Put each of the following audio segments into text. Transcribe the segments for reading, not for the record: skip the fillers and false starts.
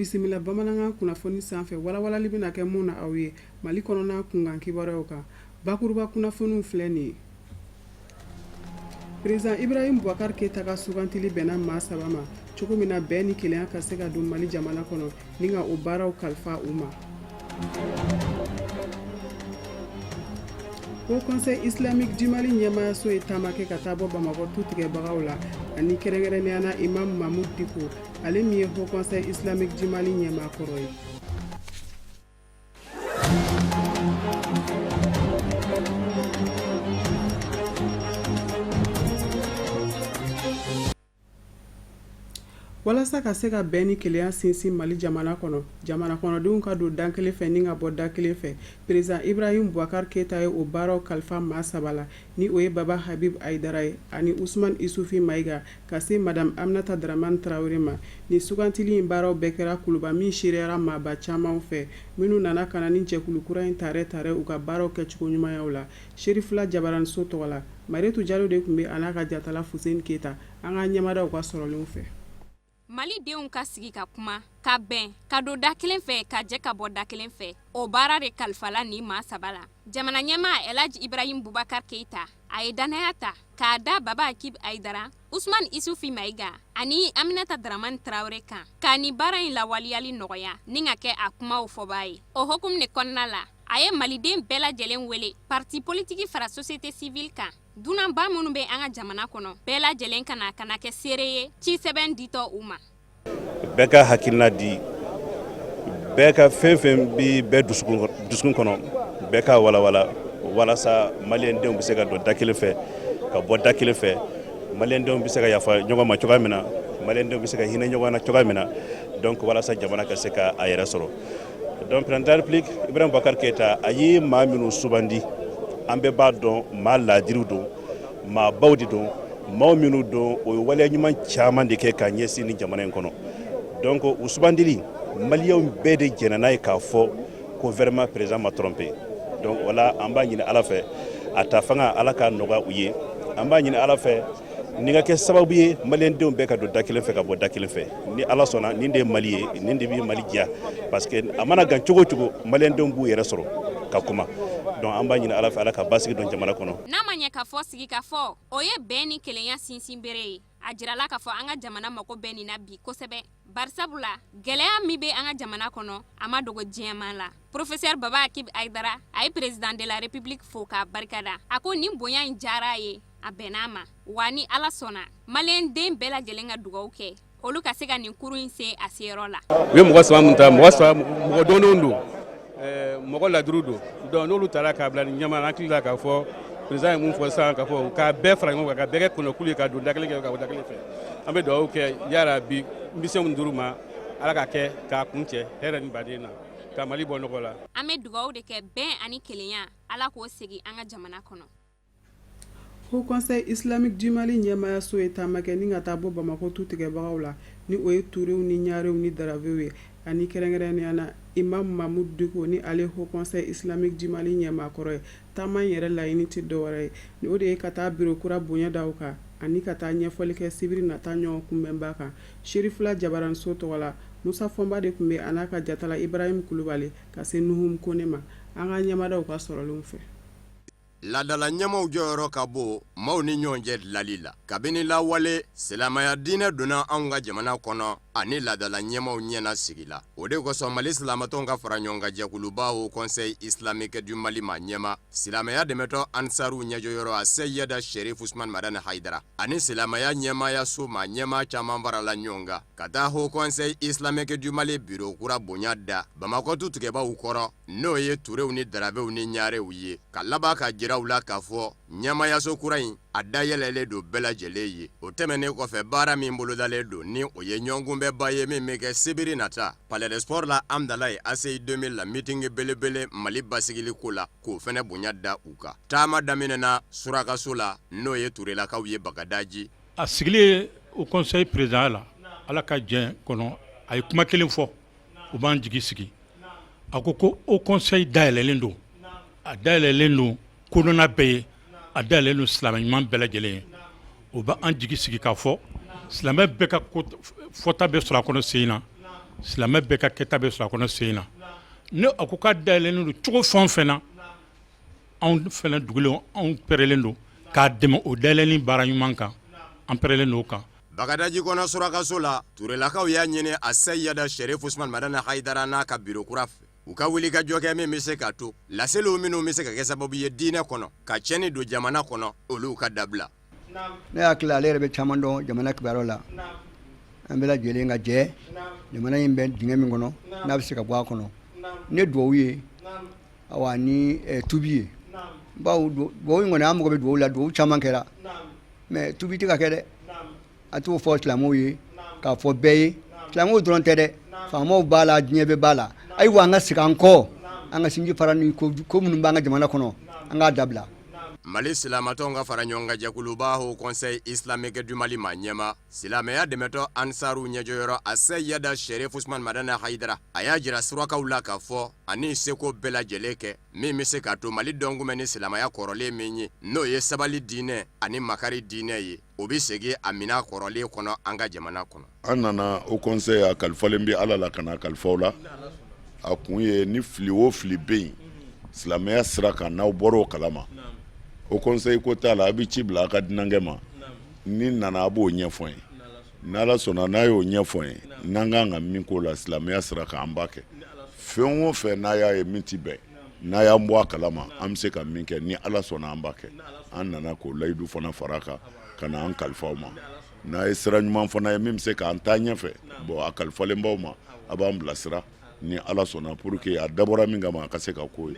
bisimila bamanankan kunnafoni sanfɛ, walawalali bɛna kɛ mun na aw ye Mali kɔnɔna kunkan kibaruyaw kan. Bakuruba kunnafoniw filɛ nin ye. Président Ibrahim Boubacar Keita ka sugantili bɛnna maa saba ma cogo min na bɛn ni kelenya ka se ka don Mali jamana kɔnɔ ni ka o baaraw kalifa u ma. Haut Conseil Islamique du Mali ɲɛmaayaso ye taama kɛ ka taa bɔ Bamakɔ tu tigɛbagaw la ani kɛrɛnkɛrɛnnenya na Imam Mahmoud Dicko, ale min ye Haut Conseil Islamique du Mali ɲɛmaa kɔrɔ ye. Walasa ka se ka bɛn ni kelenya sinsin Mali jamana kɔnɔ, jamana kɔnɔdenw ka don da kelen fɛ ni ka bɔ da kelen fɛ, Président Ibrahim Boubacar Keita ye o baaraw kalifa maa saba la, ni o ye Baba Habib Haidara ye ani Ousmane Isufi Mayiga ka se Madame Aminata Dramane Traoré ma. Nin sugantili in baaraw bɛɛ kɛra Kuluba min seereyara maaba caman fɛ, minnu nana ka na ni jɛkulu kura in tare tare u ka baaraw kɛcogo ɲumanyaw la. Serifila Jabaraniso tɔgɔ la, Marietou Jalo de tun bɛ a n'a ka jatala Fuseni Keyita. An ka ɲɛmadaw ka sɔrɔlenw fɛ. Malidenw ka sigi ka kuma, ka bɛn, ka don da kelen fɛ, ka jɛ ka bɔ da kelen fɛ, o baara de kalifala nin maa saba la. Jamana ɲɛmaa Elhaji Ibrahim Boubacar Keita, a ye dannaya ta k'a da Baba Habib Haidara, Ousmane Isufi Mayiga ani Aminata Dramane Traoré kan, ka nin baara in lawaleyali nɔgɔya ni ka kɛ a kumaw fɔbaa ye. O hukumu de kɔnɔna la, a ye maliden bɛɛ lajɛlen wele, parti politique fara société civile kan, Dunanba minnu bɛ an ka jamana kɔnɔ, bɛɛ lajɛlen ka na ka na kɛ seere ye ci sɛbɛn ditɔ u ma. Bɛɛ ka hakilina di, bɛɛ ka fɛn fɛn bi bɛɛ dusukun kɔnɔ, bɛɛ ka walawala walasa maliyɛndenw bɛ se ka don da kelen fɛ ka bɔ da kelen fɛ, maliyɛndenw bɛ se ka yafa ɲɔgɔn ma cogoya min na, maliyɛndenw bɛ se ka hinɛ ɲɔgɔn na cogoya min na, donc walasa jamana ka se ka a yɛrɛ sɔrɔ. Donc président de la République Ibrahim Boubacar Keita, a ye maa minnu sugandi, an bɛɛ b'a dɔn maa laadiriw don, maabaw de don, maaw minnu don, o ye waleya ɲuman caman de kɛ ka ɲɛsin ni jamana in kɔnɔ. Donc u sugandili, maliyɛnw bɛɛ de jɛnna n'a ye k'a fɔ ko vraiment président ma trompé. Donc voilà, an b'a ɲini Ala fɛ, a ta fanga Ala k'a nɔgɔya u ye. An b'a ɲini Ala fɛ nin ka kɛ sababu ye maliyɛndenw bɛɛ ka don da kelen fɛ ka bɔ da kelen fɛ. Ni Ala sɔnna, nin de ye Mali ye, nin de bɛ Mali diya, parce que a mana gan cogo o cogo, maliyɛndenw b'u yɛrɛ sɔrɔ ka kuma. Donc an b'a ɲini Ala fɛ, Ala ka basigi don jamana kɔnɔ. N'a ma ɲɛ k'a fɔ sigikafɔ, o ye bɛn ni kelenya sinsin bere ye. A jirala k'a fɔ an ka jamana mago bɛ nin na bi kosɛbɛ, barisabula gɛlɛya min bɛ an ka jamana kɔnɔ, a ma dogo diɲɛmaa la. Professeur Baba Habib Haidara, a ye président de la République fo k'a barikada. A ko nin bonya in diyara a ye, a bɛn'a ma wa. Ni Ala sɔnna, maliyɛnden bɛɛ lajɛlen ka dugawu kɛ olu ka se ka nin kurun in se a seyɔrɔ la. U ye mɔgɔ saba min ta, mɔgɔ saba, mɔgɔ dɔnnenw don, mɔgɔ ladiriw don. Donc n'olu taara k'a bila nin ɲɛma, an hakili la k'a fɔ président ye mun fɔ sisan, k'a fɔ k'a bɛɛ fara ɲɔgɔn kan, ka bɛɛ kɛ kɔnɔkulu ye, ka don da kelen kɛ ka bɔ da kelen fɛ. An bɛ dugawu kɛ yarabi, mission min dir'u ma, Ala ka kɛ k'a kuncɛ hɛrɛ ni baden na, ka Mali bɔ nɔgɔ la. An bɛ dugawu de kɛ, bɛn ani kelenya, Ala k'o segin an ka jamana kɔnɔ. Haut Conseil Islamique du Mali ɲɛmaayaso ye taama kɛ ni ka taa bɔ Bamakɔ tu tigɛbagaw la, ni o ye Turew ni Ɲarew ni Daravew ye, ani kɛrɛnkɛrɛnnenya na Imam Mahmoud Dicko, ni ale Haut Conseil Islamique du Mali ɲɛmaa kɔrɔ ye. Taama in yɛrɛ laɲini tɛ dɔwɛrɛ ye, ni o de ye ka taa biro kura bonya da u kan ani ka taa ɲɛfɔli kɛ sibiri nata ɲɔgɔn kunbɛnba kan. Serifila Jabaraniso tɔgɔ la, Musa Fɔnba de tun bɛ a n'a ka jatala Ibrahim Kulubali ka se Nuhum Kone ma. An ka ɲɛmadaw ka sɔrɔlenw fɛ. Laadala ɲɛmaaw jɔyɔrɔ ka bon maaw ni ɲɔgɔn cɛ dilali la. Kabini lawale, silamɛya diinɛ donna anw ka jamana kɔnɔ ani laadala ɲɛmaaw ɲɛna sigi la. O de kosɔn Mali silamɛtɔnw ka fara ɲɔgɔn kan jɛkuluba Haut Conseil Islamique du Mali maa ɲɛmaa, silamɛya dɛmɛtɔn Ansaru ɲɛjɔyɔrɔ Aseyida Sherif Usman Madani Hayidara ani silamɛya ɲɛmaayaso maa ɲɛmaa caman farala ɲɔgɔn kan ka taa Haut Conseil Islamique du Mali biro kura bonya da Bamakɔ tutigɛbaaw kɔrɔ. N'o ye Turew ni Daravew ni Ɲarew ye, ka laban ka jira u la k'a fɔ ɲɛmaayaso kura in, a dayɛlɛlen don bɛɛ lajɛlen ye. O tɛmɛnen kɔfɛ, baara min bolodalen don, ni o ye ɲɔgɔnkunbɛnba ye min bɛ kɛ sibiri nata Palais des Sports la Amdalaye ACI 2000 la, meeting belebele Mali basigili ko la, k'o fana bonya da u kan. Taama daminɛna Surakaso la, n'o ye Turelakaw ye Bagadaji. A sigilen Haut Conseil président la, Ala ka jɛn kɔnɔ, a ye kuma kelen fɔ, o b'an jigi sigi. A ko ko Haut Conseil dayɛlɛlen don, a dayɛlɛlen don kodɔnna bɛɛ ye, a dayɛlɛlen don silamɛ ɲuman bɛɛ lajɛlen ye. O bɛ an jigi sigi k'a fɔ silamɛ bɛɛ ka fɔta bɛ sɔrɔ a kɔnɔ sen in na. Silamɛ bɛɛ ka kɛta bɛ sɔrɔ a kɔnɔ sen in na. Ne a ko k'a dayɛlɛlen don cogo fɛn o fɛn na, anw fana dugulenw, anw pɛrɛlen don k'a dɛmɛ o dayɛlɛni baara ɲuman kan, an pɛrɛlen don o kan. Bagadaji kɔnɔ surakaso la, Turelakaw y'a ɲini a Seyida Sherif Usman Madani Hayidara n'a ka biro kura fɛ, u ka wuli ka jɔ kɛ min bɛ se ka to laseliw minnu bɛ se ka kɛ sababu ye diinɛ kɔnɔ ka tiɲɛni don jamana kɔnɔ, olu ka dabila. Ne hakili ale yɛrɛ bɛ caman dɔn jamana kibaruya la. An bɛɛ lajɛlen ka jɛ jamana in bɛ dingɛ min kɔnɔ, n'a bɛ se ka bɔ a kɔnɔ ne dugawu ye, awa ni tubi ye, bawo dugawu in kɔni, an mago bɛ dugawu la. Dugawu caman kɛra, mais tubi tɛ ka kɛ dɛ. A t'o fɔ silamɛw ye, k'a fɔ bɛɛ ye, silamɛw dɔrɔn tɛ dɛ, faamaw b'a la, diɲɛ bɛɛ b'a la. Ayiwa, an ka segin an kɔ, an ka sinji fara ni ko minnu b'an ka jamana kɔnɔ, an k'a dabila. Mali silamatɔnw ka fara ɲɔgɔn kan jɛkuluba Haut Conseil Islamique du Mali maa ɲɛmaa, silamɛya dɛmɛtɔn Ansaru ɲɛjɔyɔrɔ a Seyida Sherif Usman Madani Hayidara, a y'a jira surakaw la k'a fɔ ani seko bɛɛ lajɛlen kɛ min bɛ se k'a to Mali dɔn kun bɛ ni silamɛya kɔrɔlen min ye, n'o ye sabali diinɛ ani makari diinɛ ye, o bɛ segin a minɛn kɔrɔlen kɔnɔ an ka jamana kɔnɔ. An nana Haut Conseil a kalifalen bɛ Ala la ka na kalifa aw la. A kun ye ni fili o fili bɛ yen silamɛya sira kan, n'aw bɔra o kalama, Haut Conseil ko t'a la, a bɛ ci bila a ka dunankɛ ma. Ni nana, a b'o ɲɛfɔ ye. N'Ala sɔnna, n'a y'o ɲɛfɔ ye, n'an kan ka min k'o la silamɛya sira kan, an b'a kɛ. Fɛn o fɛn n'a y'a ye min tɛ bɛn, n'a y'an bɔ a kalama, an bɛ se ka min kɛ, ni Ala sɔnna, an b'a kɛ. An nana k'o layidu fana fara kan ka na an kalifa aw ma. N'a ye sira ɲuman fana ye min bɛ se k'an taa ɲɛfɛ, bon, a kalifalen b'aw ma, a b'an bilasira ni Ala sɔnna, pour que a dabɔra min kama, a ka se ka k'o ye.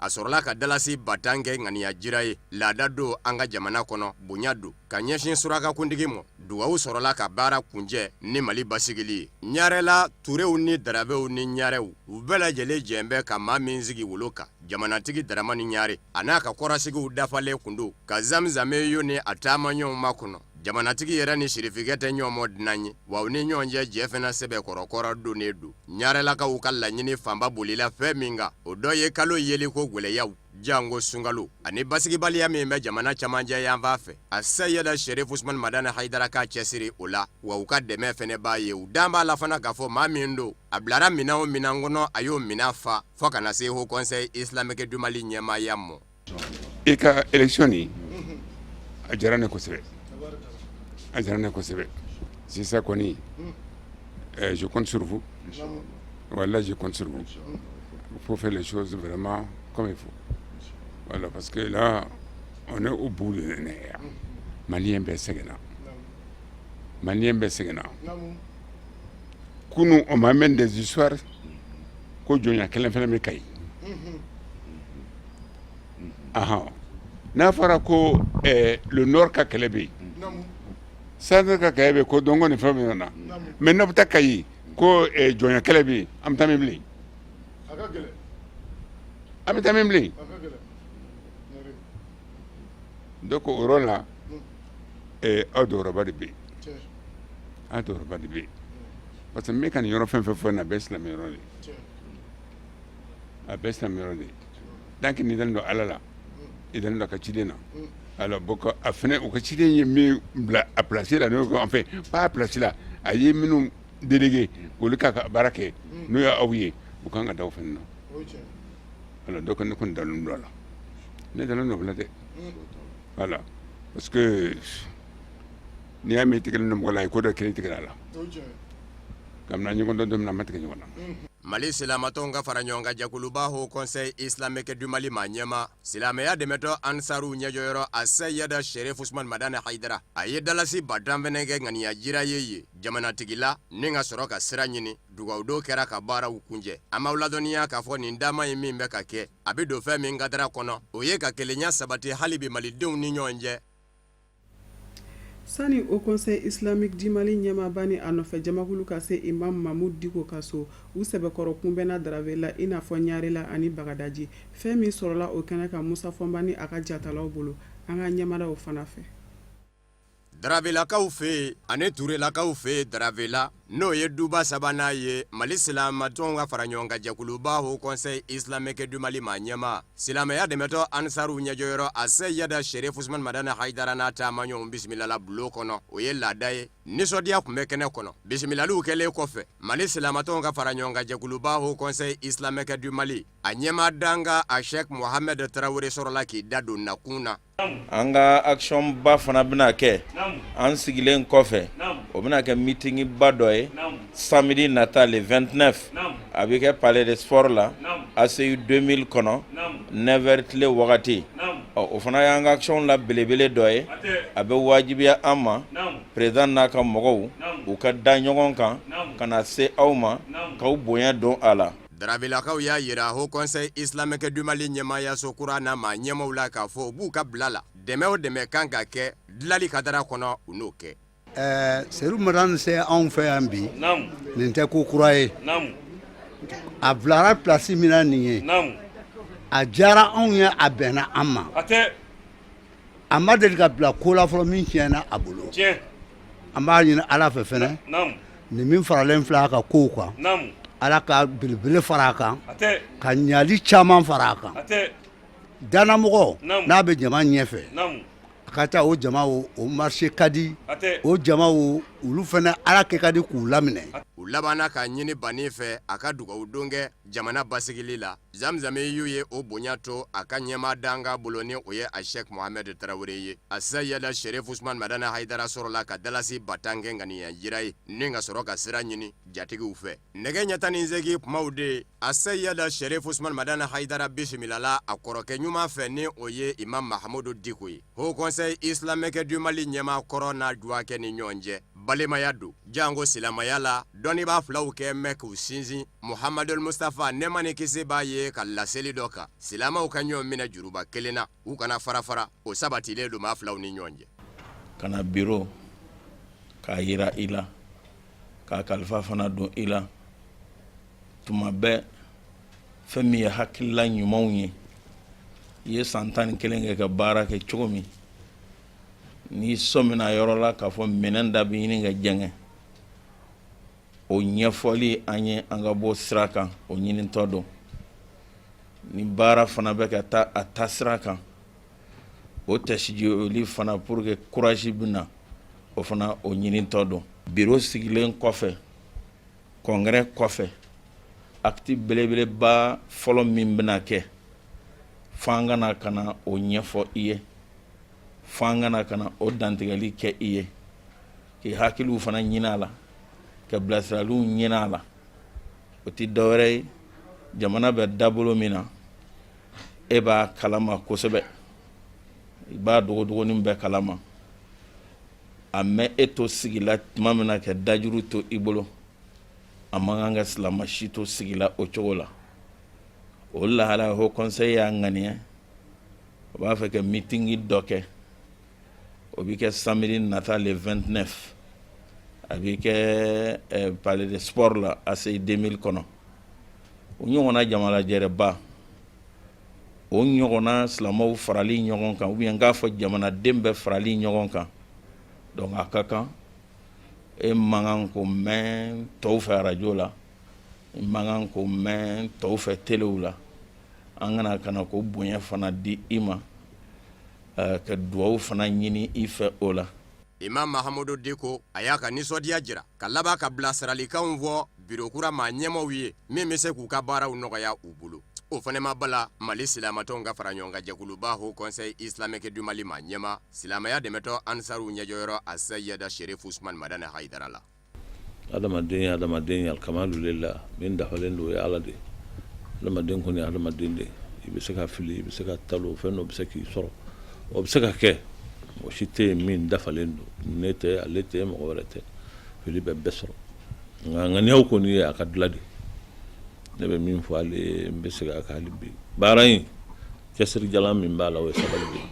A sɔrɔla ka dalasi batan kɛ ŋaniya jira ye. Laada don an ka jamana kɔnɔ, bonya don ka ɲɛsin surakakuntigi ma. Dugawu sɔrɔla ka baara kuncɛ ni Mali basigili ye. Ɲarɛla Turew ni Darabew ni Ɲarɛw, u bɛɛ lajɛlen jɛn bɛ ka maa min sigi wolo kan, jamanatigi Daramani Ɲare, a n'a ka kɔrɔsigiw dafalen kun don ka Zamzame yo ni a taamaɲɔgɔnw makɔnɔ. Jamanatigi yɛrɛ ni sirifikɛ tɛ ɲɔgɔn mɔ dunan ye, wa u ni ɲɔgɔn cɛ jɛ fana sɛbɛkɔrɔ kɔrɔ donnen don. Ɲarɛlakaw ka laɲini fanba bolila fɛn min kan, o dɔ ye kalo yeliko gwɛlɛyaw, janko sunkalo, ani basigibaliya min bɛ jamana camancɛ yanfan fɛ. A Seyida Sherif Usman Madani Hayidara k'a cɛsiri o la, wa u ka dɛmɛ fana b'a ye. U dan b'a la fana k'a fɔ maa min don, a bilara minɛn o minɛn kɔnɔ, a y'o minɛn fa fo ka na se Haut Conseil Islamique du Mali ɲɛmaaya mɔ. I ka élection nin, a diyara ne kosɛbɛ, a diyara ne kosɛbɛ. Sisan kɔni, je compte sur vous, voilà, je compte sur vous. Il faut faire les choses vraiment comme il faut, voilà, parce que là on est au bout de nerfs. Malien bɛɛ sɛgɛnna, malien bɛɛ sɛgɛnna. Kunun, on m'amène des histoires ko jɔnya kelen fana bɛ Kayi. Ahan, n'a fɔra ko le nord ka kɛlɛ bɛ yen, centre ka kɛlɛ bɛ yen, ko dɔnko ni fɛn bɛ na, mais n'aw bɛ taa Kayi ko jɔnya kɛlɛ bɛ yen, an bɛ taa min bilen? An bɛ taa min bilen? Donc o yɔrɔ la, aw jɔyɔrɔba de bɛ yen, aw jɔyɔrɔba de bɛ yen, parce que n bɛ ka nin yɔrɔ fɛn fɛn fɔ nin, a bɛɛ silamɛ yɔrɔ de ye, a bɛɛ silamɛ yɔrɔ de ye. Tant que n'i dalen don Ala la, i dalen don a ka ciden na, alors bon, a fana u ka ciden ye min bila a place la, n'o enfin pas a place la, a ye minnu délégué olu ka baara kɛ, n'o ye aw ye, u kan ka da o fana na. Alors donc ne kɔni dalen don a la, ne dalen don o la dɛ. Voilà, parce que n'i y'a mɛn i tigɛlen don mɔgɔ la, i ko dɔ kelen tigɛra a la. Kabini an ɲɔgɔn dɔn don min na, an ma tigɛ ɲɔgɔn na. Mali silamatɔnw ka fara ɲɔgɔn kan jɛkuluba Haut Conseil Islamique du Mali maa ɲɛmaa, silamɛya dɛmɛtɔn Ansaru ɲɛjɔyɔrɔ a Seyida Sherif Usman Madani Hayidara, a ye dalasi batan fɛnɛ kɛ ŋaniya jira ye yen jamanatigi la ni ka sɔrɔ ka sira ɲini. Dugawudon kɛra ka baaraw kuncɛ. An b'aw ladɔnniya k'a fɔ nin taama in min bɛ ka kɛ, a bɛ don fɛn min kadara kɔnɔ, o ye ka kelenya sabati hali bi malidenw ni ɲɔgɔn cɛ. Sani Haut Conseil Islamique du Mali ɲɛmaaba ni a nɔfɛ jamakulu ka se Imam Mahmoud Dicko ka so, u sɛbɛkɔrɔ kunbɛnna Daravela i n'a fɔ Ɲarela ani Bagadaji. Fɛn min sɔrɔla o kɛnɛ kan, Musa Fɔnba ni a ka jatalaw bolo, an ka ɲɛmadaw fana fɛ. Daravelakaw fɛ yen ani Turelakaw fɛ yen Daravela. N'o ye duba sabanan ye Mali silamatɔnw ka fara ɲɔgɔn kan jɛkuluba Haut Conseil Islamique du Mali maa ɲɛmaa, silamɛya dɛmɛtɔn Ansaru ɲɛjɔyɔrɔ Aseyida Serif Usumani Madani Hayidara n'a taamaɲɔgɔnw bisimilala bulon kɔnɔ. O ye laada ye, nisɔndiya tun bɛ kɛnɛ kɔnɔ. Bisimilaliw kɛlen kɔfɛ, Mali silamatɔnw ka fara ɲɔgɔn kan jɛkuluba Haut Conseil Islamique du Mali, a ɲɛmaa dankan a Sɛki Mohamɛdi Tarawele sɔrɔla k'i da don nakun na. An ka action ba fana bɛna kɛ an sigilen kɔfɛ, o bɛna kɛ meeting ba dɔ ye samedi nata le 29, a bɛ kɛ palais de sport la ACI 2000 kɔnɔ 9 heures tile wagati. Ɔ, o fana y'an ka action la belebele dɔ ye. A bɛ wajibiya an ma, président n'a ka mɔgɔw u ka da ɲɔgɔn kan ka na se aw ma k'aw bonya don a la. Darabilakaw y'a jira Haut Conseil Islamique du Mali ɲɛmaayaso kura n'a maa ɲɛmaaw la k'a fɔ u b'u ka bila la, dɛmɛ o dɛmɛ kan ka kɛ dilali kadara kɔnɔ, u n'o kɛ. Ɛɛ Seyidu Madani se anw fɛ yan bi, naamu, nin tɛ ko kura ye, naamu, a bilara place min na nin ye, naamu, a diyara anw ye, a bɛnna an ma, a tɛ a ma deli ka bila ko la fɔlɔ min tiɲɛna a bolo, tiɲɛ, an b'a ɲini Ala fɛ fɛnɛ, naamu, nin min faralen filɛ a ka kow kan, naamu, Ala ka belebele fara a kan, a tɛ ka ɲali caman fara a kan, a tɛ dannamɔgɔ n'a bɛ jama ɲɛfɛ, naamu, a ka taa o jama o marché ka di, a tɛ o jama o olu fana Ala kɛ ka di k'u laminɛ. U labanna k'a ɲini banni fɛ a ka dugawu don kɛ jamana basigili la. Zamzamiyu ye o bonya to a ka ɲɛmaa dankan bolo ni o ye a Sɛki Mohamɛdi Tarawele ye. A Seyida Serif Usumani Madani Hayidara sɔrɔla ka dalasi 10,000 kɛ ŋaniya jira ye ni ka sɔrɔ ka sira ɲini jatigiw fɛ. Nɛgɛ ɲɛ 18 kumaw de a Seyida Serif Usumani Madani Hayidara bisimilala a kɔrɔkɛ ɲuman fɛ ni o ye Imam Mahamudu Diko ye. Haut Conseil Islamique du Mali ɲɛmaa kɔrɔ n'a dɔgɔkɛ ni ɲɔgɔn cɛ balimaya don, janko silamɛya la dɔnnibaa filaw kɛ mɛn k'u sinsin Muhamadul Mustafa nɛɛma ni kisi b'a ye ka laseli dɔ kan silamɛw ka ɲɔgɔn minɛ juruba kelen na, u kana fara fara, o sabatilen don maa filaw ni ɲɔgɔn cɛ. Ka na biro k'a jira i la, k'a kalifa fana don i la tuma bɛɛ. Fɛn min ye hakilila ɲumanw ye, i ye san 11 kɛ ka baara kɛ cogo min, n'i sɔmina yɔrɔ la k'a fɔ minɛn da bɛ ɲini ka jɛngɛ, o ɲɛfɔli an ye an ka bɔ sira kan, o ɲinitɔ don. Ni baara fana bɛ ka taa a taa sira kan, o tɛsijoli fana pour que courage bɛ na, o fana o ɲinitɔ don. Biro sigilen kɔfɛ, congrès kɔfɛ, acte belebeleba fɔlɔ min bɛna kɛ, f'an ka na ka na o ɲɛfɔ i ye, f'an ka na ka na o dantigɛli kɛ i ye, k'i hakiliw fana ɲini a la, ka bilasiraliw ɲini a la. O tɛ dɔwɛrɛ ye, jamana bɛ dabolo min na, e b'a kalama kosɛbɛ, i b'a dogodogonin bɛɛ kalama. A mɛn e to sigi la tuma min na ka dajuru to i bolo, a man kan ka silama si to sigi la o cogo la. O lahala Haut Conseil y'a ŋaniya, o b'a fɛ ka meeting dɔ kɛ, o bɛ kɛ samedi nata le 29, a bɛ kɛ palais de sport la ACI 2000 kɔnɔ. O ɲɔgɔnna jamalajɛrɛba, o ɲɔgɔnna silamɛw farali ɲɔgɔn kan, ou bien n k'a fɔ jamanaden bɛɛ farali ɲɔgɔn kan, donc a ka kan e man kan k'o mɛn tɔw fɛ arajo la, i man kan k'o mɛn tɔw fɛ telew la. An kana ka na k'o bonya fana di i ma, ka dugawu fana ɲini i fɛ o la. Imam Mahamudu Diko a y'a ka nisɔndiya jira ka laban ka bilasiralikanw fɔ biro kura maa ɲɛmaaw ye min bɛ se k'u ka baaraw nɔgɔya u bolo. O fana ma bala Mali silamatɔnw ka fara ɲɔgɔn kan jɛkuluba Haut Conseil Islamique du Mali maa ɲɛmaa, silamɛya dɛmɛtɔn Ansaru ɲɛjɔyɔrɔ Aseyida Serif Usumani Madani Hayidara la. Adamaden ye adamaden ye, alikamalu lillah, min dafalen don o ye Ala de ye. Adamaden kɔni ye adamaden de ye, i bɛ se ka fili, i bɛ se ka talon, fɛn dɔ bɛ se k'i sɔrɔ, o bɛ se ka kɛ. Mɔgɔ si tɛ yen min dafalen don, ne tɛ, ale tɛ, mɔgɔ wɛrɛ tɛ, fili bɛ bɛɛ sɔrɔ. Nka ŋaniyaw kɔni ye a ka dilan de. Ne bɛ min fɔ ale ye, n bɛ segin a kan hali bi, baara in cɛsirijalan min b'a la, o ye sabali de ye.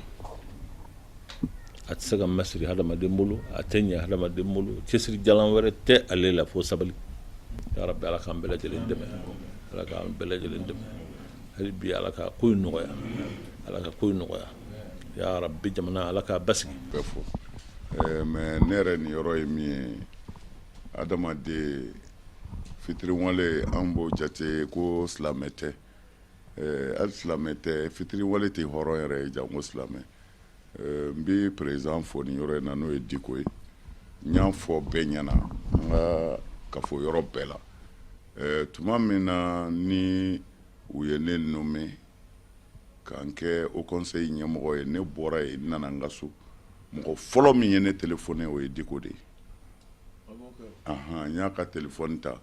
A tɛ se ka masiri hadamaden bolo, a tɛ ɲɛ hadamaden bolo, cɛsirijalan wɛrɛ tɛ ale la fo sabali. Ya Rabbi, Ala k'an bɛɛ lajɛlen dɛmɛ, Ala k'an bɛɛ lajɛlen dɛmɛ hali bi, Ala ka ko in nɔgɔya, Ala ka ko in nɔgɔya, ya Rabbi, jamana Ala k'a basigi. Bɛɛ fo, mais ne yɛrɛ nin yɔrɔ ye min ye. Adamaden fitiriwale an b'o jate ko silamɛ tɛ, hali silamɛ tɛ, fitiriwale tɛ hɔrɔn yɛrɛ ye janko silamɛ. N bɛ président fo nin yɔrɔ in na, n'o ye Diko ye. N y'a fɔ bɛɛ ɲɛna an ka kafo yɔrɔ bɛɛ la, tuma min na ni u ye ne nommé k'an kɛ haut conseil ɲɛmɔgɔ ye, ne bɔra yen, n nana n ka so, mɔgɔ fɔlɔ min ye ne téléphoné, o ye Diko de ye. N y'a ka téléphone ta,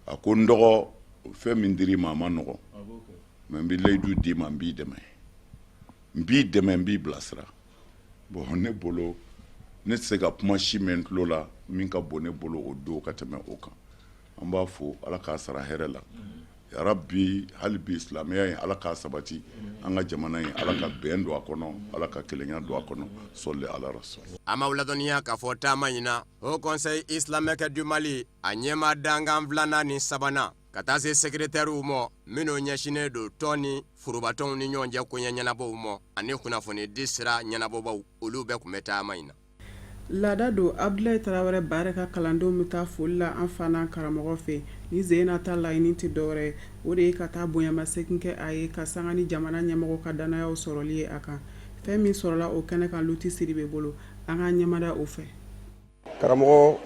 a ko: n dɔgɔ, fɛn min dir'i ma, a ma nɔgɔn, mais n bɛ layidu d'i ma, n b'i dɛmɛ, n b'i dɛmɛ, n b'i bilasira. Bon, ne bolo, ne tɛ se ka kuma si mɛn tulo la min ka bon ne bolo o don ka tɛmɛ o kan. An b'a fo, Ala k'a sara hɛrɛ la yarabi. Hali bi, silamɛya in, Ala k'a sabati. An ka jamana in, Ala ka bɛn don a kɔnɔ, Ala ka kelenya don a kɔnɔ. Sɔli ala rasul. A m'aw ladɔnniya k'a fɔ taama in na, Haut Conseil islamique du Mali a ɲɛmaa dankan filanan ni sabanan ka taa se secrétairew ma minnu ɲɛsinnen don tɔn ni forobatɔnw ni ɲɔgɔn cɛ koɲɛ ɲɛnabɔw ma ani kunnafoni di sira ɲɛnabɔbaw, olu bɛɛ tun bɛ taama in na. Laada don, Abudulayi Tarawele Baare ka kalandenw bɛ taa foli la an fa n'an karamɔgɔ fɛ. Ni sen na ta laɲini tɛ dɔwɛrɛ ye, o de ye ka taa bonyamasegin kɛ a ye ka sanga ni jamana ɲɛmɔgɔ ka dannayaw sɔrɔli ye a kan. Fɛn min sɔrɔla o kɛnɛ kan, Luti Sidibe bolo, an k'an ɲɛmada o fɛ. Karamɔgɔ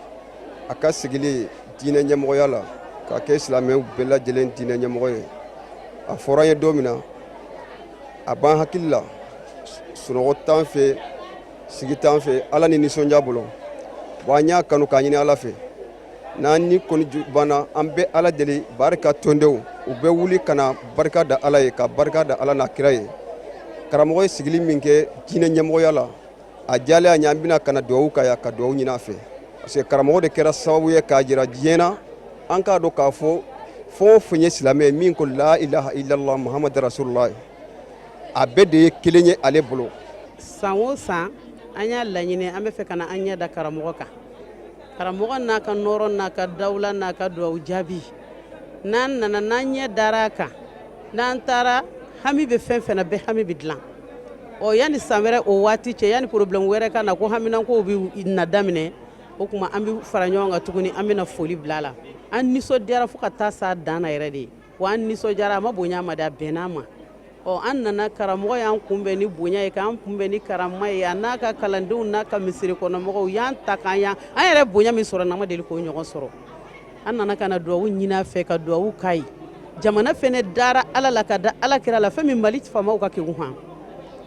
a ka sigili diinɛ ɲɛmɔgɔya la ka kɛ silamɛw bɛɛ lajɛlen diinɛ ɲɛmɔgɔ ye, a fɔra an ye don min na, a b'an hakili la, sunɔgɔ t'an fɛ, sigi t'an fɛ, Ala ni nisɔndiya bolo. Wa an y'a kanu k'a ɲini Ala fɛ, n'an ni kɔni banna, an bɛ Ala deli, Baare ka tɔndenw, u bɛ wuli ka na barika da Ala ye, ka barika da Ala n'a kira ye. Karamɔgɔ ye sigili min kɛ diinɛ ɲɛmɔgɔya la, a diyalen an ye, an bɛna ka na dugawu ka yan, ka dugawu ɲini a fɛ, parce que karamɔgɔ de kɛra sababu ye k'a jira diɲɛ na, an k'a dɔn k'a fɔ fɛn o fɛn ye silamɛ ye, min ko la ilaha illallah muhammad rasulullah, a bɛɛ de ye kelen ye ale bolo. San o san, an y'a laɲini, an bɛ fɛ ka na an ɲɛ da karamɔgɔ kan, karamɔgɔ n'a ka nɔɔrɔ, n'a ka dawula, n'a ka dugawu jaabi. N'an nana, n'an ɲɛ dara a kan, n'an taara, hami bɛ fɛn fɛn na, bɛɛ hami bɛ dilan. Ɔ yanni san wɛrɛ o waati cɛ, yanni problème wɛrɛ ka na ko haminankow bɛ na daminɛ, o tuma an bɛ fara ɲɔgɔn kan tuguni, an bɛna foli bila a la. An nisɔndiyara fo ka taa s'a dan na yɛrɛ de, wa an nisɔndiyara, a ma bonya ma de, a bɛnna ma. Ɔ an nana, karamɔgɔ y'an kunbɛn ni bonya ye, k'an kunbɛn ni karama ye, a n'a ka kalandenw n'a ka misiri kɔnɔmɔgɔw y'an ta k'an yan. An yɛrɛ bonya min sɔrɔ, n'an ma deli k'o ɲɔgɔn sɔrɔ. An nana ka na dugawu ɲini a fɛ, ka dugawu k'a ye. Jamana fɛnɛ dara Ala la ka da Ala kira la, fɛn min Mali faamaw ka kegun han,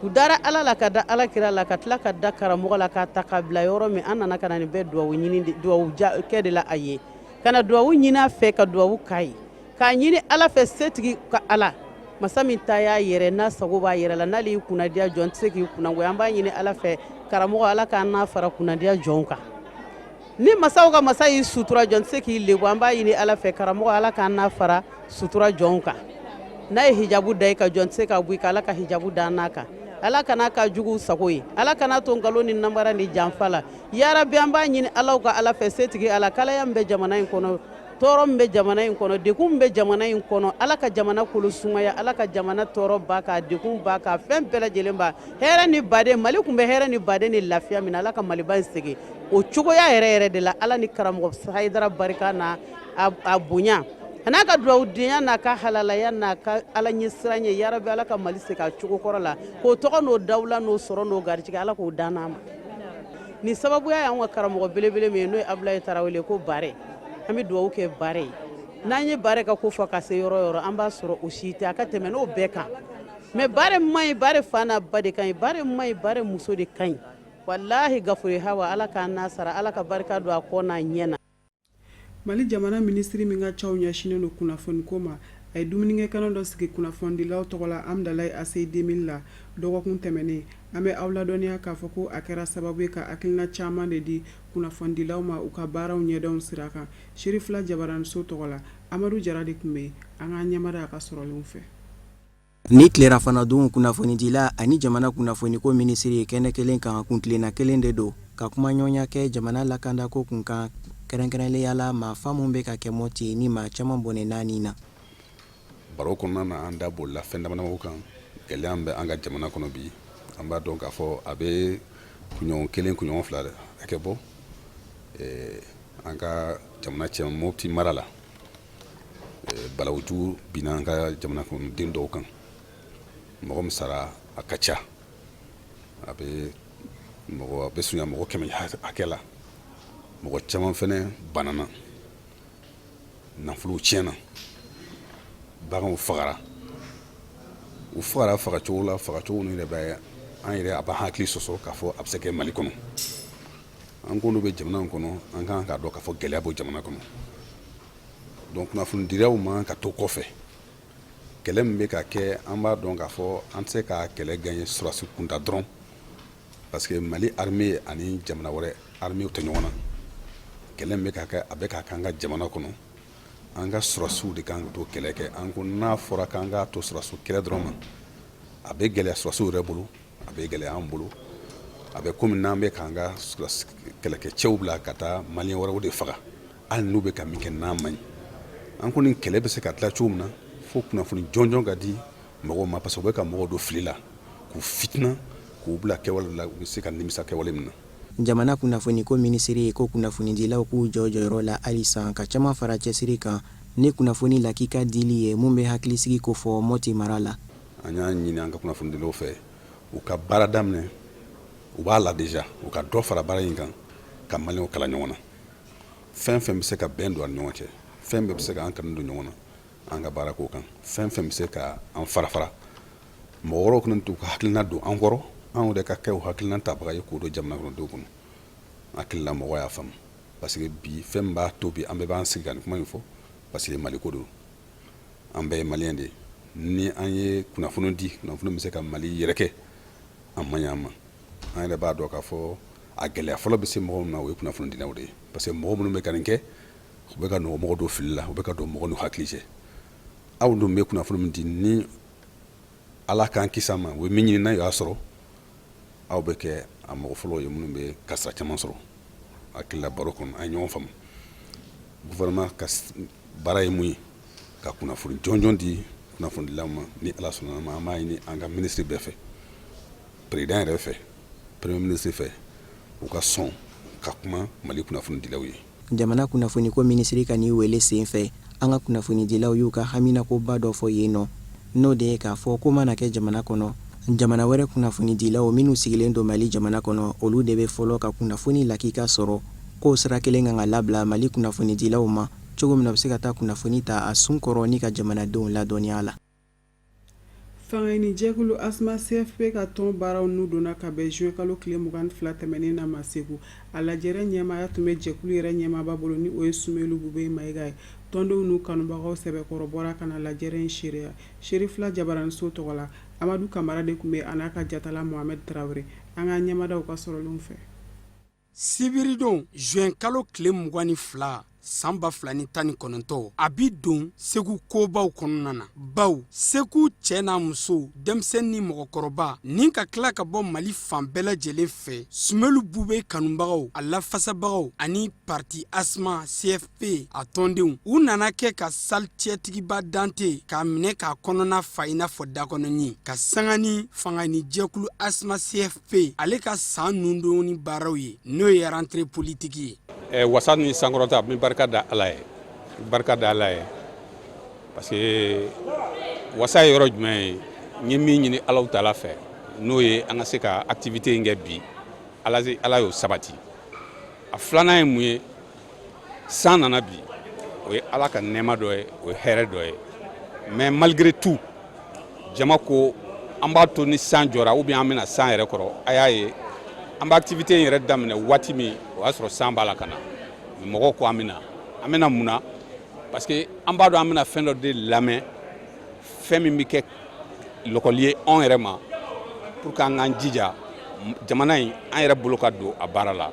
u dara Ala la ka da Ala kira la, ka tila ka da karamɔgɔ la, k'a ta k'a bila yɔrɔ min. An nana ka na nin bɛɛ dugawu ɲini, dugawu kɛ de la a ye, ka na dugawu ɲini a fɛ, ka dugawu k'a ye, k'a ɲini Ala fɛ, setigi ka Ala masa min ta y'a yɛrɛ, n'a sago b'a yɛrɛ la, n'ale y'i kunnadiya, jɔn tɛ se k'i kunnangoya. An b'a ɲini Ala fɛ, karamɔgɔ, Ala k'an n'a fara kunnadiya jɔnw kan. Ni masaw ka masa y'i sutura, jɔn tɛ se k'i lebu. An b'a ɲini Ala fɛ, karamɔgɔ, Ala k'an n'a fara sutura jɔnw kan. N'a ye hijabu da i kan, jɔn tɛ se ka bɔ i kan. Ala ka hijabu da an n'a kan. Ala kana ka juguw sago ye, Ala kana to nkalon ni namara ni janfa la. Yarabi, an b'a ɲini Ala ka Ala fɛ, setigi Ala, kalaya min bɛ jamana in kɔnɔ, tɔɔrɔ min bɛ jamana in kɔnɔ, degun min bɛ jamana in kɔnɔ, Ala ka jamana kolo sumaya, Ala ka jamana tɔɔrɔ ba, k'a degun ba, k'a fɛn bɛɛ lajɛlen ba. Hɛrɛ ni baden, Mali tun bɛ hɛrɛ ni baden ni lafiya min na, Ala ka Maliba in segin o cogoya yɛrɛ yɛrɛ de la. Ala ni karamɔgɔ Hayidara barika n'a a bonya, a n'a ka dugawudenya, n'a ka halalaya, n'a ka Ala ɲɛsiran ye, yarabi, Ala ka Mali segin a cogo kɔrɔ la, k'o tɔgɔ n'o dawula n'o sɔrɔ n'o garijɛgɛ, Ala k'o dan n'a ma. Nin sababuya y'an ka karamɔgɔ belebele min ye, n'o ye Abulayi Tarawele ko Bare, an bɛ dugawu kɛ Bare ye. N'an ye Bare ka ko fɔ ka se yɔrɔ yɔrɔ, an b'a sɔrɔ o si tɛ a ka tɛmɛ n'o bɛɛ kan. Mais Bare man ɲi, Bare fa n'a ba de ka ɲi, Bare man ɲi, Bare muso de ka ɲi. Walahi gafure hawa, Ala k'an n'a sara, Ala ka barika don a kɔ n'a ɲɛ na. Mali jamana minisiri min ka caw ɲɛsinnen don kunnafoniko ma, a ye dumunikɛkɛnɛ dɔ sigi kunnafonidilaw tɔgɔ la Hamdallaye ACI 2000 la dɔgɔkun tɛmɛnen. An bɛ aw ladɔnniya k'a fɔ ko a kɛra sababu ye ka hakilina caman de di kunnafonidilaw ma u ka baaraw ɲɛdɔn sira kan. Serifila Jabaraniso tɔgɔ la, Amadu Jara de tun bɛ yen. An k'an ɲɛmada a ka sɔrɔlenw fɛ. Ni tilerafana dun, kunnafonidila ani jamana kunnafoniko minisiri ye kɛnɛ kelen kan, kuntilenna kelen de don ka kumaɲɔgɔnya kɛ jamana lakandako kun kan, kɛrɛnkɛrɛnnenya la maafa min bɛ ka kɛ Mɔti ni maa caman bɔnɛna nin na. Baro kɔnɔna na, an da bolila fɛn damadamaw kan. Gɛlɛya min bɛ an ka jamana kɔnɔ bi, an b'a dɔn k'a fɔ a bɛ kunɲɔgɔn kelen, kunɲɔgɔn fila hakɛ bɔ, an ka jamana cɛ Mopti mara la, balawu jugu binna an ka jamana kɔnɔden dɔw kan. Mɔgɔ min sara, a ka ca, a bɛ mɔgɔ a bɛ surunya mɔgɔ 100 hakɛ la. Mɔgɔ caman fɛnɛ banana, nafolow tiɲɛna, baganw fagara. U fagara fagacogo la, fagacogo ninnu yɛrɛ bɛ an yɛrɛ, a b'an hakili sɔsɔ k'a fɔ a bɛ se kɛ Mali kɔnɔ. An k'olu bɛ jamana in kɔnɔ, an kan k'a dɔn k'a fɔ gɛlɛya b'o jamana kɔnɔ. Donc kunnafonidilaw man ka to kɔfɛ. Kɛlɛ min bɛ ka kɛ, an b'a dɔn k'a fɔ an tɛ se ka kɛlɛ gagner sɔrɔdasi kunda dɔrɔn, parce que Mali armée ani jamana wɛrɛ armée tɛ ɲɔgɔn na. Kɛlɛ min bɛ ka kɛ, a bɛ ka kɛ an ka jamana kɔnɔ. An ka sɔrɔdasiw de kan ka to kɛlɛ kɛ. An ko n'a fɔra k'an k'a to sɔrɔdasiw kɛlɛ dɔrɔn ma, a bɛ gɛlɛya sɔrɔdasiw yɛrɛ bolo, a bɛ gɛlɛya an bolo. A bɛ komi n'an bɛ k'an ka kɛlɛkɛcɛw bila ka taa maliyɛn wɛrɛw de faga, hali n'u bɛ ka min kɛ n'a man ɲi. An ko nin kɛlɛ bɛ se ka tila cogo min na, fo kunnafoni jɔnjɔn ka di mɔgɔw ma, parce que u bɛ ka mɔgɔw don fili la, k'u fitina, k'u bila kɛwale la, u bɛ se ka nimisa kɛwale min na. Jamana kunnafoniko minisiri ko kunnafonidilaw k'u jɔ jɔyɔrɔ la halisa, ka caman fara cɛsiri kan ni kunnafoni lakika dili ye mun bɛ hakilisigi kofɔ Mɔti mara la. An y'a ɲini an ka kunnafonidilaw fɛ, u ka baara daminɛ, u b'a la déjà, u ka dɔ fara baara in kan, ka maliyɛnw kala ɲɔgɔn na. Fɛn fɛn bɛ se ka bɛn don an ni ɲɔgɔn cɛ, fɛn bɛɛ bɛ se ka an kanu don ɲɔgɔn na, an ka baara k'o kan. Fɛn fɛn bɛ se ka an fara fara, mɔgɔ wɛrɛw kana t'u ka hakilina don an kɔrɔ, anw yɛrɛ ka kɛ o hakilina tabaga ye k'o don jamana kɔnɔdenw kɔnɔ. Hakili la mɔgɔ y'a faamu, parce que bi fɛn min b'a to bi an bɛɛ b'an sigi ka nin kuma in fɔ, parce que Mali ko don, an bɛɛ ye maliyɛn de ye. Ni an ye kunnafoni di, kunnafoni bɛ se ka Mali yɛrɛ kɛ, a man ɲi an ma. An yɛrɛ b'a dɔn k'a fɔ a gɛlɛya fɔlɔ bɛ se mɔgɔ min na, o ye kunnafonidilaw de ye, parce que mɔgɔ minnu bɛ ka nin kɛ, u bɛ ka mɔgɔ don fili la, u bɛ ka don mɔgɔ n'u hakili cɛ. Aw dun bɛ kunnafoni min di, ni Ala k'an kisi a ma, u ye min ɲini n'a y'a sɔrɔ, aw bɛ kɛ a mɔgɔ fɔlɔ ye minnu bɛ kasara caman sɔrɔ. Hakili la baro kɔnɔ, an ye ɲɔgɔn faamu. Gouvernement ka baara ye mun ye? Ka kunnafoni jɔnjɔn di kunnafonidilaw ma. Ni Ala sɔnna ma, an b'a ɲini an ka minisiri bɛɛ fɛ, président yɛrɛ fɛ, premier ministre fɛ, u ka sɔn ka kuma Mali kunnafonidilaw ye. Jamana kunnafoniko minisiri ka nin wele sen fɛ, an ka kunnafonidilaw y'u ka haminakoba dɔ fɔ yen nɔ, n'o de ye k'a fɔ ko mana kɛ jamana kɔnɔ, jamana wɛrɛ kunnafonidilaw minnu sigilen don Mali jamana kɔnɔ, olu de bɛ fɔlɔ ka kunnafoni lakika sɔrɔ. K'o sira kelen kan ka labila Mali kunnafonidilaw ma cogo min na, u bɛ se ka taa kunnafoni ta a sun kɔrɔ ni ka jamanadenw ladɔnniya la. Fangaɲinijɛkulu ASMA CFP ka tɔn baaraw nun donna ka bɛn juin kalo tile 22 tɛmɛnen na ma Segu. A lajɛrɛ ɲɛmaaya tun bɛ jɛkulu yɛrɛ ɲɛmaaba bolo, ni o ye Sumelu Bubɛyi Mayiga ye. Tɔndenw n'u kanubagaw sɛbɛkɔrɔ bɔra ka na lajɛrɛ in seereya. Seere fila jabaraniso tɔgɔ la, Amadu Kamara de tun bɛ a n'a ka jatala Mohamɛdi Tarawele. An ka ɲɛmadaw ka sɔrɔlenw fɛ. Sibiridon juin kalo tile 22 san 2019, a bi don Segu kobaw kɔnɔna na, baw Segu cɛ n'a muso, denmisɛn ni mɔgɔkɔrɔba, ni ka tila ka bɔ Mali fan bɛɛ lajɛlen fɛ, Sumelu Bubɛyi kanubagaw, a lafasabagaw ani parti ASMA CFP a tɔndenw, u nana kɛ ka salle Tiɲɛtigiba Dante k'a minɛ k'a kɔnɔna fa i n'a fɔ dakɔnɔɲin, ka sanga ni fangaɲinijɛkulu ASMA CFP P ale ka san nundonni baaraw ye, n'o ye rentrée politique ye. Ɛ wasa ni sankɔrɔta, n bɛ barika da Ala ye, barika da Ala ye, parce que wasa ye yɔrɔ jumɛn ye? N ye min ɲini Alahu taala fɛ, n'o ye an ka se ka activité in kɛ bi, Ala y'o sabati. A filanan ye mun ye? San nana bi, o ye Ala ka nɛɛma dɔ ye, o ye hɛrɛ dɔ ye. Mais malgré tout, jama ko an b'a to ni san jɔra ou bien an bɛna san yɛrɛ kɔrɔ. A y'a ye, an bɛ activité in yɛrɛ daminɛ waati min, o y'a sɔrɔ san b'a la ka na. Mɔgɔw ko an bɛna, an bɛna mun na? Parce que an b'a dɔn an bɛna fɛn dɔ de lamɛn, fɛn min bɛ kɛ lɔkɔli ye anw yɛrɛ ma, pour que an k'an jija jamana in, an yɛrɛ bolo ka don a baara la.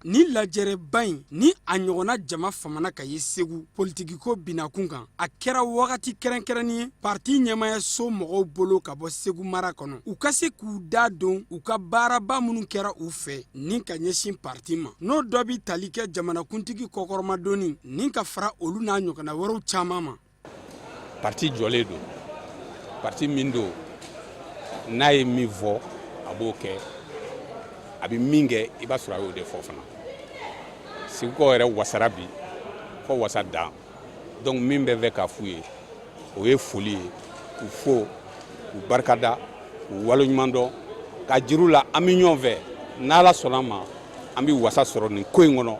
Ni lajɛrɛba in ni a ɲɔgɔnna jama famana ka ye Segu politikiko binakun kan, a kɛra wagati kɛrɛnkɛrɛnnin ye parti ɲɛmayaso mɔgɔw bolo ka bɔ Segu mara kɔnɔ, u ka se k'u da don u ka baaraba minnu kɛra u fɛ ni ka ɲɛsin parti ma, n'o dɔ bi tali kɛ jamanakuntigi kɔkɔrɔmadonni ni ka fara olu n'a ɲɔgɔnna wɛrɛw caman ma. Parti jɔlen don, parti min don, n'a ye min fɔ, a b'o kɛ. A bɛ min kɛ, i b'a sɔrɔ a y'o de fɔ fana. Segukaw yɛrɛ wasara bi. fo wasa dan. Donc min bɛ fɛ k'a f'u ye, o ye foli ye, k'u fo, k'u barikada, k'u waleɲuman dɔn, ka jir'u la an bɛ ɲɔgɔn fɛ. N'Ala sɔnna ma, an bɛ wasa sɔrɔ nin ko in kɔnɔ,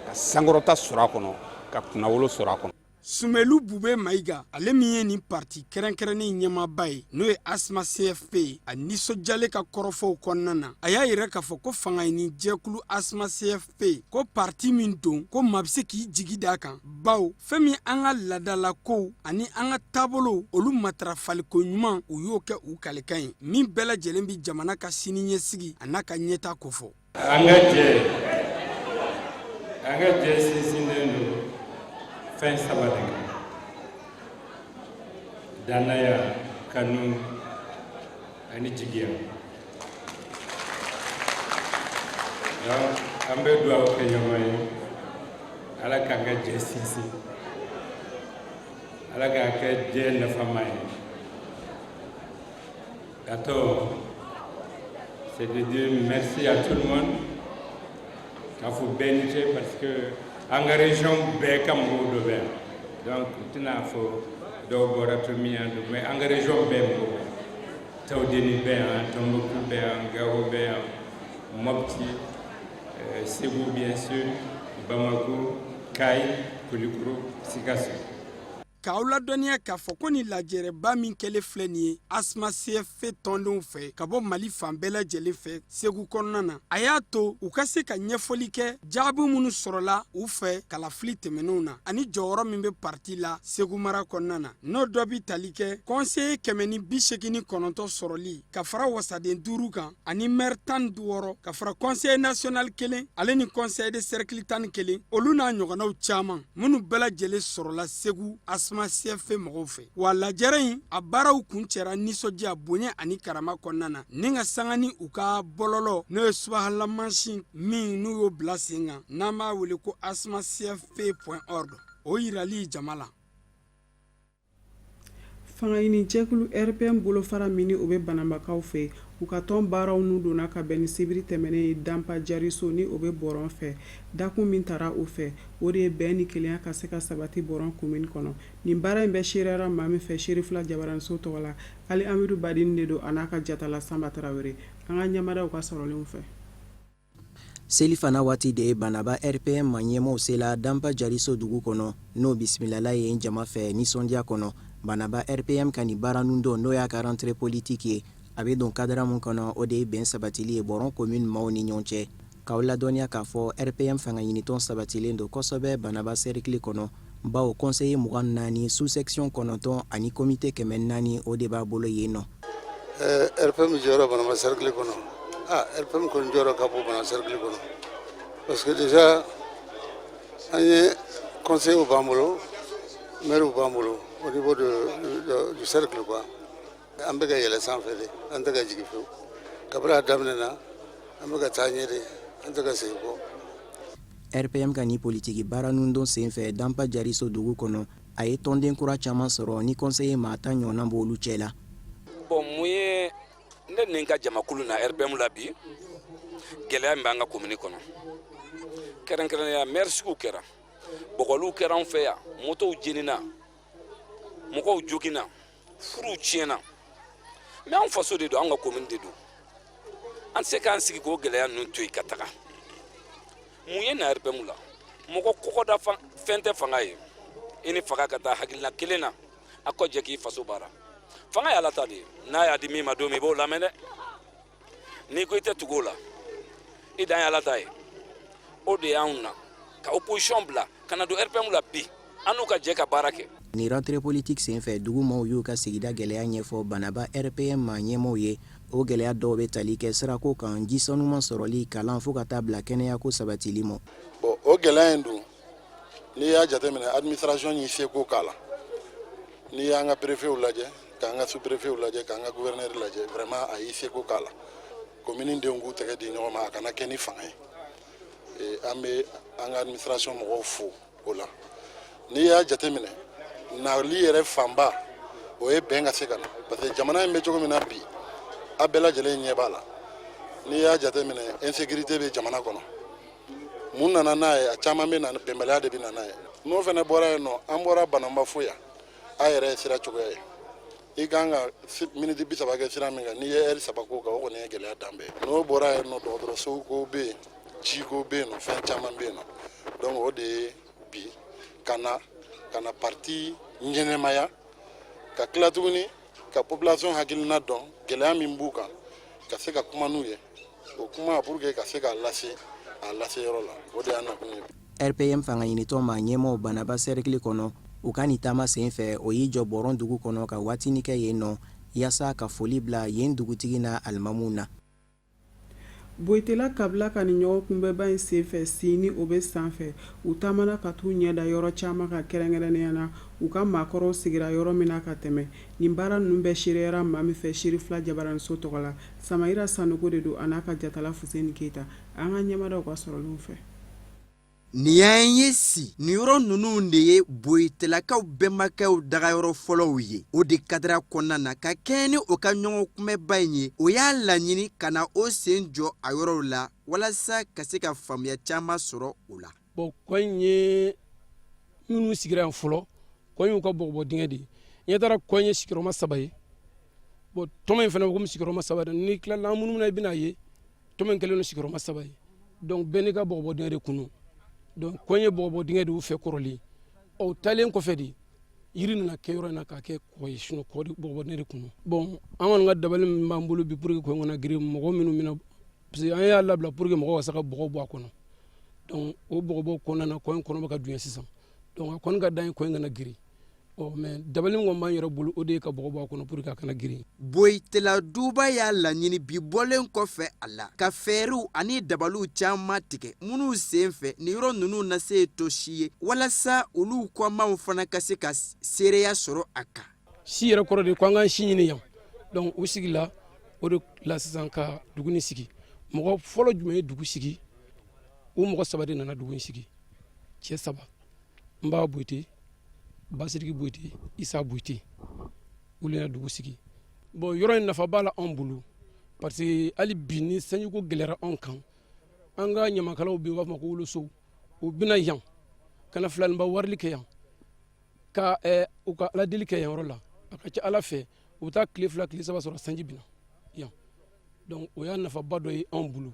ka sankɔrɔta sɔrɔ a kɔnɔ, ka kunnawolo sɔrɔ a kɔnɔ. Sumelu Bube Mayiga, ale min ye nin parti kɛrɛnkɛrɛnnen ɲɛmaaba ye, n'o ye ASMA CFP ye, a nisɔndiyalen ka kɔrɔfɔw kɔnɔna na, a y'a yira k'a fɔ ko fangaɲini jɛkulu ASMA CFP, ko parti min don, ko maa bɛ se k'i jigi d'a kan, bawo fɛn min an ka laadalakow ani an ka taabolow, olu matarafaliko ɲuman, u y'o kɛ u kalikan ye, min bɛɛ lajɛlen bɛ jamana ka siniɲɛsigi a n'a ka ɲɛtaa kofɔ. An ka jɛ sinsinnen don fɛn saba de kan: dannaya, kanu ani jigiya. Donc an bɛ dugawu kɛ ɲɔgɔn ye, Ala k'an ka jɛ sinsin, Ala k'a kɛ jɛ nafama ye. Ka c'est de dire merci à tout le monde, k'a fɔ bɛɛ ni ce, parce que an ka région bɛɛ ka mɔgɔw dɔ bɛ yan. Donc n tɛna fɔ dɔw bɔra Tominian, mais an ka région bɛɛ mɔgɔw bɛ yan. Tawudeni bɛ yan, Tombouctou bɛ yan, Gao bɛ yan, Mopti, Ségou bien sûr, Bamako, Kayes, Koulikoro, Sikasso. K'aw ladɔnniya k'a fɔ ko nin lajɛrɛba min kɛlen filɛ nin ye ASMA CFP tɔndenw fɛ ka bɔ Mali fan bɛɛ lajɛlen fɛ Segu kɔnɔna na, a y'a to u ka se ka ɲɛfɔli kɛ jaabi minnu sɔrɔla u fɛ kalafili tɛmɛnenw na, ani jɔyɔrɔ min bɛ parti la Segu mara kɔnɔna na, n'o dɔ bɛ tali kɛ conseiller 189 sɔrɔli ka fara wasaden 5 kan, ani maire 16, ka fara conseiller national kelen, ale ni conseiller de cercle 11, olu n'a ɲɔgɔnnaw caman minnu bɛɛ lajɛlen sɔrɔla Segu ASMA CFP mɔgɔw fɛ. Wa lajɛrɛ in a baaraw kun cɛra nisɔndiya, bonya ani karama kɔnɔna na, ni ka sanga ni u ka bɔlɔlɔ, n'o ye subahana mansin min n'u y'o bila sen kan, n'an b'a wele ko asma cfp org, o yirali jama la. Fangaɲini jɛkulu RPM bolofara min o bɛ Banabakaw fɛ, u ka tɔn baaraw n'u donna ka bɛn ni sibiri tɛmɛnen ye Danpa Jariso ni o bɛ Bɔrɔn fɛ. Dakun min taara o fɛ, o de ye bɛn ni kelenya ka se ka sabati Bɔrɔn commune kɔnɔ. Nin baara in bɛ seereyara maa min fɛ Serifila Jabaraniso tɔgɔ la, Ali Amidu Badini de don, a n'a ka jatala Sanba Tarawele. An ka ɲɛmadaw ka sɔrɔlenw fɛ. Selifana waati de ye, Banaba RPM ma ɲɛmɔgɔw sela Danpa Jariso dugu kɔnɔ, n'o bisimilala yen jama fɛ nisɔndiya kɔnɔ. Banaba RPM ka nin baara nun dɔn, n'o y'a ka rentrée politique ye, a bɛ don cadre min kɔnɔ, o de ye bɛn sabatili ye Bɔrɔn commune maaw ni ɲɔgɔn cɛ. K'aw ladɔnniya k'a fɔ RPM fanga ɲinitɔn sabatilen don kosɛbɛ Banaba cercle kɔnɔ, bawo conseiller 24, sous section 9 ani comité 400, o de b'a bolo yen nɔ. RPM jɔyɔrɔ Banaba cercle kɔnɔ, ah, RPM kɔni jɔyɔrɔ ka bon Banaba cercle kɔnɔ, parce que déjà an ye conseillers b'an bolo, maires b'an bolo au niveau du cercle quoi. An bɛ ka yɛlɛ sanfɛ de, an tɛ ka jigin fewu. Kabini a daminɛna, an bɛ ka taa ɲɛ de, an tɛ ka segin kɔ. RPM ka nin politiki baara nun don senfɛ Danpa Jariso dugu kɔnɔ, a ye tɔnden kura caman sɔrɔ, ni conseiller maa 10 ɲɔgɔnna b'olu cɛ la. Bon, mun ye ne ni n ka jamakulu na RPM la bi? Gɛlɛya min b'an ka commune kɔnɔ, kɛrɛnkɛrɛnnenya maire sigiw kɛra, bɔgɔliw kɛra an fɛ yan, motow jenina, mɔgɔw joginna, furuw tiɲɛna. Mais an faso de don, an ka commune de don, an tɛ se k'an sigi k'o gɛlɛya ninnu to yen ka taga. Mun ye na RPM la? Mɔgɔ kɔkɔda fɛn tɛ fanga ye. I ni fanga ka taa hakilina kelen na, a kɔ jɛ k'i faso baara. Fanga ye Ala ta de ye, n'a y'a di min ma don min, i b'o lamɛn dɛ. N'i ko i tɛ tugu o la, i dan ye Ala ta ye. O de y'anw na ka opposition bila ka na don RPM la bi, an n'u ka jɛ ka baara kɛ. Nin rentrée politique senfɛ, dugu maaw y'u ka sigida gɛlɛya ɲɛfɔ Banaba RPM ma ɲɛmɔgɔw ye. O gɛlɛya dɔw bɛ tali kɛ sirako kan, ji sanuman sɔrɔli, kalan, fo ka taa bila kɛnɛyako sabatili ma. Bon, o gɛlɛya in dun, n'i y'a jateminɛ, administration y'i seko k'a la. N'i y'an ka préfetw lajɛ, k'an ka sous-préfetw lajɛ, k'an ka gouverneur lajɛ, vraiment a y'i seko k'a la. Commune denw k'u tɛgɛ di ɲɔgɔn ma, a kana kɛ ni fanga ye. An bɛ an ka administration mɔgɔw fo o la. N'i y'a jateminɛ, nali yɛrɛ fanba, o ye bɛn ka se ka na, parce que jamana in bɛ cogo min na bi, a bɛɛ lajɛlen ɲɛ b'a la. N'i y'a jateminɛ, insécurité bɛ jamana kɔnɔ. Mun nana n'a ye? A caman bɛ na, bɛnbaliya de bɛ na n'a ye. N'o fana bɔra yen nɔ, an bɔra Banamba fo yan, a yɛrɛ ye sira cogoya ye. I kan ka miniti 30 kɛ sira min kan, n'i ye ɛri 3 k'o kan, o kɔni ye gɛlɛya dan bɛɛ ye. N'o bɔra yen nɔ, dɔgɔtɔrɔso ko bɛ yen, jiko bɛ yen nɔ, fɛn caman bɛ yen nɔ. Donc o de ye bi ka na ka na parti ɲɛnɛmaya, ka tila tuguni ka population hakilina dɔn, gɛlɛya min b'u kan, ka se ka kuma n'u ye, o kuma pour que ka se k'a lase a lase yɔrɔ la. O de y'an nakun ye. RPM fangaɲinitɔn maa ɲɛmaaw Banaba sɛrikili kɔnɔ, u ka nin taama senfɛ, o y'i jɔ Bɔrɔn dugu kɔnɔ ka waatinin kɛ yen nɔ yaasa ka foli bila yen dugutigi n'a alimamuw na. Boyitela kabila ka nin ɲɔgɔn kunbɛnba in senfɛ, si ni o bɛ sanfɛ, u taamana ka t'u ɲɛ da yɔrɔ caman kan, kɛrɛnkɛrɛnnenya na u ka maakɔrɔw sigira yɔrɔ min na ka tɛmɛ. Nin baara ninnu bɛɛ seereyara maa min fɛ Seri Fila jabaraniso tɔgɔ la, Samayira Sanogo de don, a n'a ka jatala Fuseni Keyita. An ka ɲɛmadaw ka sɔrɔlenw fɛ. Nin y'an ye si nin yɔrɔ ninnu de ye Boyitelakaw bɛnbakɛw dagayɔrɔ fɔlɔw ye. O de kadira kɔnɔna na, ka kɛɲɛ ni o ka ɲɔgɔn kunbɛnba in ye, o y'a laɲini ka na o sen jɔ a yɔrɔw la walasa ka se ka faamuya caman sɔrɔ o la. Bon, kɔ in ye minnu sigira yan fɔlɔ, kɔ in y'u ka bɔgɔbɔ dingɛ de ye. Ɲɛ taara kɔ in ye sigiyɔrɔma saba ye. Bon, tɔmɔ in fana bɛ komi sigiyɔrɔma saba de. N'i tilala an munumuna, i bɛna ye tɔmɔ in kɛlen don sigiyɔrɔma saba ye. Donc bɛɛ n'i ka bɔgɔbɔ dingɛ de kun don. Donc kɔ in ye bɔgɔbɔ dingɛ de y'u fɛ kɔrɔlen. Ɔ, taalen kɔfɛ de, yiri nana kɛ yɔrɔ in na k'a kɛ kɔ ye. Sinon kɔ de, bɔgɔbɔ dingɛ de kun don. Bon, an kɔni ka dabali min b'an bolo bi pour que kɔ in kana girin, mɔgɔ minnu bɛna, parce que an y'a labila pour que mɔgɔw ka se ka bɔgɔ bɔ a kɔnɔ. Donc o bɔgɔbɔ kɔnɔna na, kɔ in kɔnɔ bɛ ka dunya sisan. Donc a kɔni ka d'an ye kɔ in kana girin. Ɔ, mais dabali min kɔni b'an yɛrɛ bolo, o de ye ka bɔgɔ bɔ a kɔnɔ pour que a kana girin. Boyitela duba y'a laɲini bi bɔlen kɔfɛ a la ka fɛɛrɛw ani dabaliw caman tigɛ minnu sen fɛ nin yɔrɔ ninnu na se to si ye, walasa olu kɔmaw fana ka se ka seereya sɔrɔ a kan. Si yɛrɛ kɔrɔ de ko an k'an si ɲini yan. Donc u sigila o de la sisan ka dugu nin sigi. Mɔgɔ fɔlɔ jumɛn ye dugu sigi? O mɔgɔ saba de nana dugu in sigi, cɛ saba: Nba Boyite, Basiriki Boyite, Isa Boyite. Olu nana dugu sigi. Bon, yɔrɔ in nafa b'a la anw bolo, parce que hali bi ni sanjiko gɛlɛyara anw kan, an ka ɲamakalaw bɛ yen, u b'a fɔ ma ko wolosow, u bɛna yan ka na filaniba warili kɛ yan, ka u ka aladeli kɛ yan yɔrɔ la. A ka ca ala fɛ, u bɛ taa tile 2, tile 3 sɔrɔ sanji bɛ na yan. Donc o y'a nafaba dɔ ye anw bolo.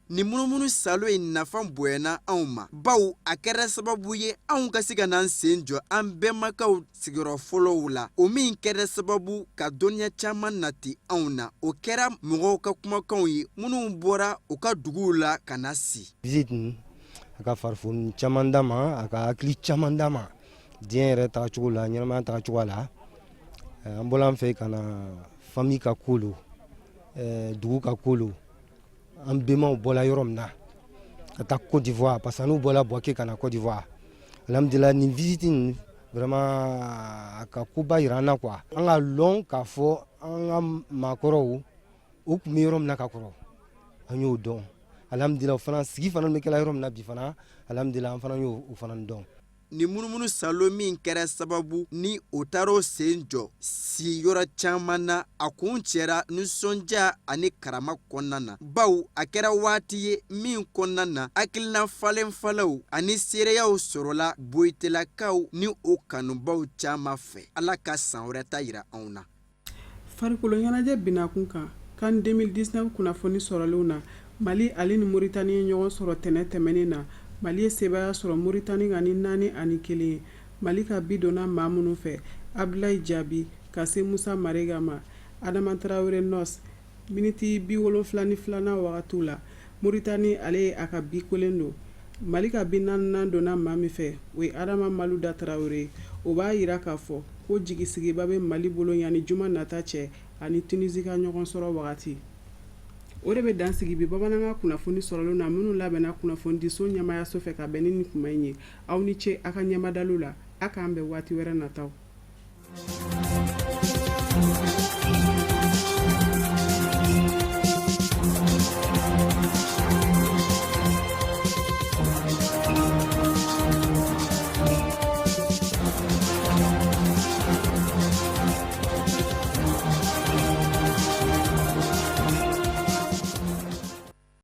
Nin munumunu salo in nafa bonyana anw ma, bawo a kɛra sababu ye anw ka se ka n'an sen jɔ an bɛnbakɛw sigiyɔrɔ fɔlɔw la, o min kɛra sababu ka dɔnniya caman nati anw na. O kɛra mɔgɔw ka kumakanw ye minnu bɔra u ka duguw la ka na si. Visite nin, a ka farifoni caman d'an ma, a ka hakili caman d'an ma diɲɛ yɛrɛ tagacogo la, ɲɛnamaya tagacogo la. An bɔla an fɛ ka na famille ka ko lo, dugu ka ko lo. An bɛnbaw bɔla yɔrɔ min na ka taa Côte d'Ivoire, parce que n'u bɔla Bouaké ka na Côte d'Ivoire. Alhamdulillah, nin visite nin vraiment a ka koba yira an na quoi. An ka lɔn k'a fɔ an ka maakɔrɔw u tun bɛ yɔrɔ min na ka kɔrɔ, an y'o dɔn. Alhamdulillah, o fana sigi fana bɛ kɛla yɔrɔ min na bi fana, alhamdulillah, an fana y'o fana dɔn. Nin munumunu salo min kɛra sababu ni o taar'o sen jɔ si yɔrɔ caman na, a kun cɛra nisɔndiya ani karama kɔnɔna na, bawo a kɛra waati ye min kɔnɔna na hakilina falen falenw ani seereyaw sɔrɔla Boyitelakaw ni o kanubaw caman fɛ. Ala ka san wɛrɛ ta yira anw na. Farikolo ɲɛnajɛ binakun kan, CAN 2019 kunnafoni sɔrɔlenw na, Mali ale ni Moritani ye ɲɔgɔn sɔrɔ tɛnɛn tɛmɛnen na. Mali ye sebaaya sɔrɔ Moritani kan ni 4-1 ye. Mali ka bi donna maa minnu fɛ, Abdoulaye Diaby ka se Musa Marega ma, Adama Traoré Nos miniti 72nan wagatiw la. Moritani ale ye a ka bi kolen don. Mali ka bi naaninan donna maa min fɛ, o ye Adama Maluda Traoré ye. O b'a jira k'a fɔ ko jigisigiba bɛ Mali bolo yanni juma nata cɛ ani Tunisie ka ɲɔgɔn sɔrɔ wagati. O de bɛ dan sigi bi bamanankan kunnafoni sɔrɔlenw na minnu labɛnna kunnafonidiso ɲɛmaayaso fɛ ka bɛn ni nin kuma in ye. Aw ni ce aw ka ɲɛmadaliw la. A k'an bɛn waati wɛrɛ nataw.